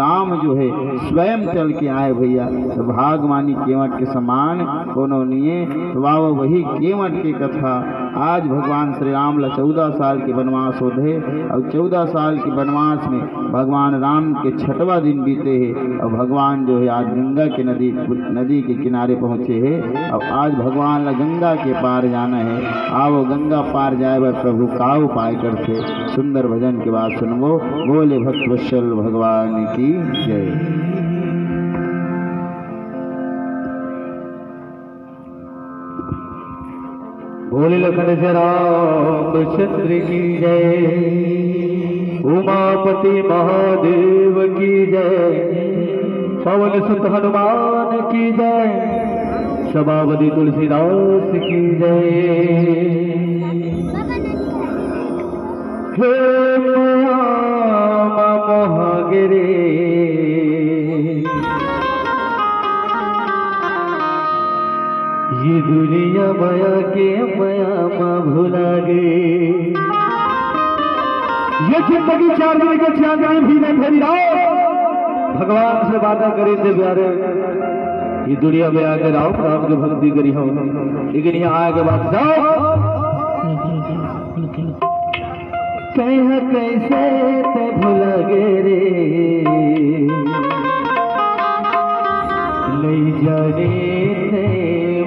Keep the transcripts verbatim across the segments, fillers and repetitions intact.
राम जो हे स्वयं चल के आए भैया, त भागमानी केवट के समान कोनो निये। त बाबा वही केवट के कथा आज भगवान श्री राम ला चौदह साल के बनवास होत हे, अउ चौदह साल के बनवास में भगवान राम के छठवां दिन बीते हे, अउ भगवान जो हे आज गंगा के नदी, नदी के किनारे पहुँचे हे, अउ आज भगवान ला गंगा के पार जाना हे। आवो गंगा पार जाए बर प्रभु का उपाय करथे, सुंदर भजन के बाद सुनबो। बोले भक्तवत्सल भगवान की जय। बोले लखन सिया रामचंद्र की जय, उमापति महादेव की जय, पवन सुत हनुमान की जय, सभापति तुलसीदास की जय। हे मया मोह गे रे, ये दुनिया मया के मया मा भुला गे। ये जिंदगी चार दिन के चांदनी भी नहीं धरी राम। भगवान से वादा करे थे प्यारे, ये दुनिया में आके राम नाम की भक्ति करी हम, लेकिन यहाँ आए के बाद सब कह कैसे ते भुला गे रे, ले जाने ते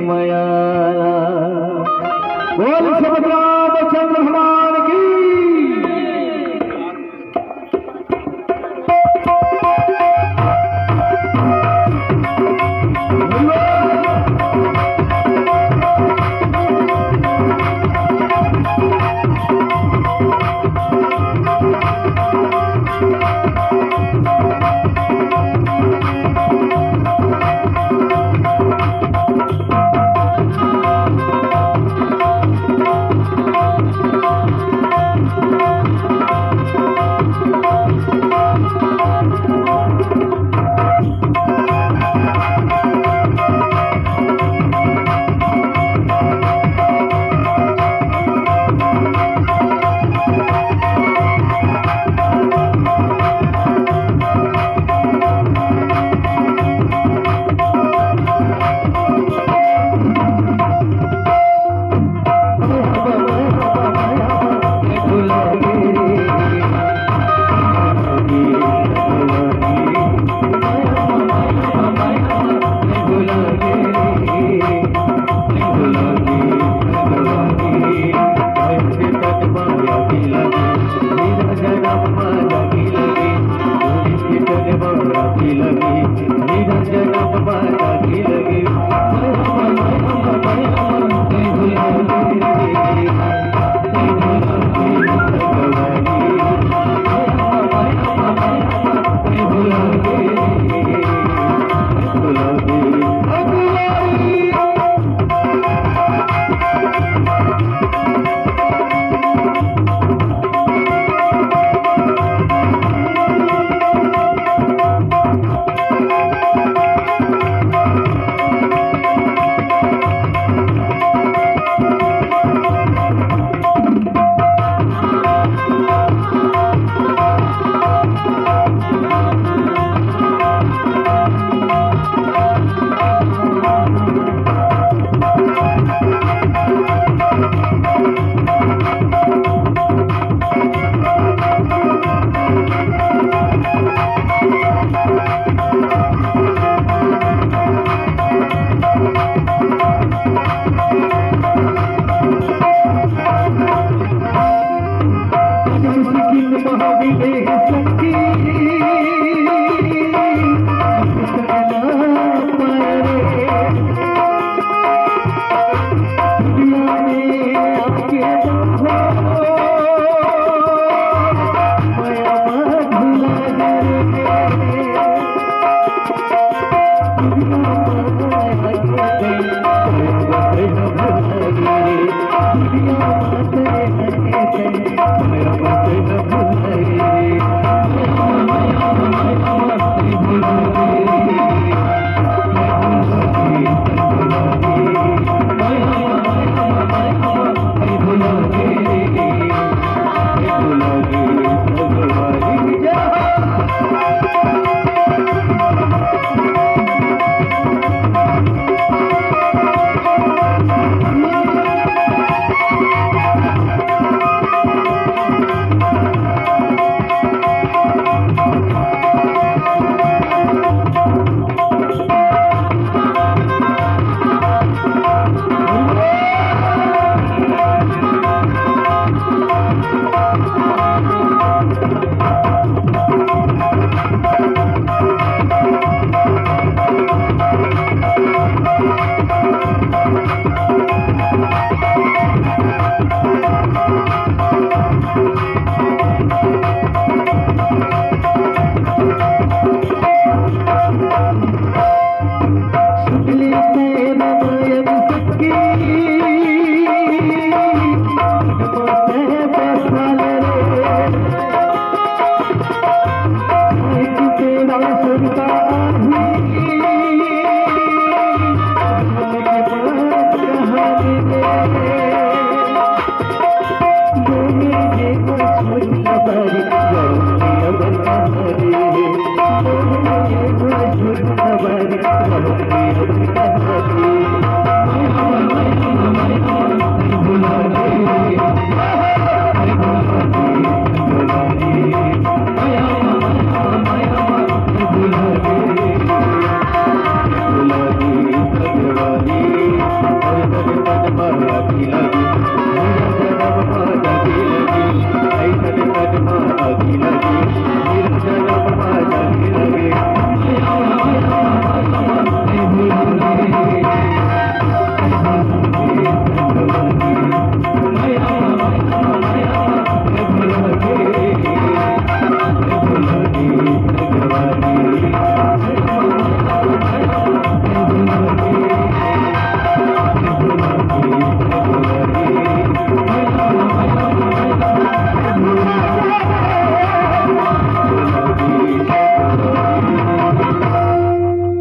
मया। बोल सब रामचंद्र भगवान की।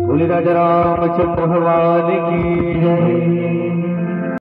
बोले राजा रामचंद्र भगवान की जय।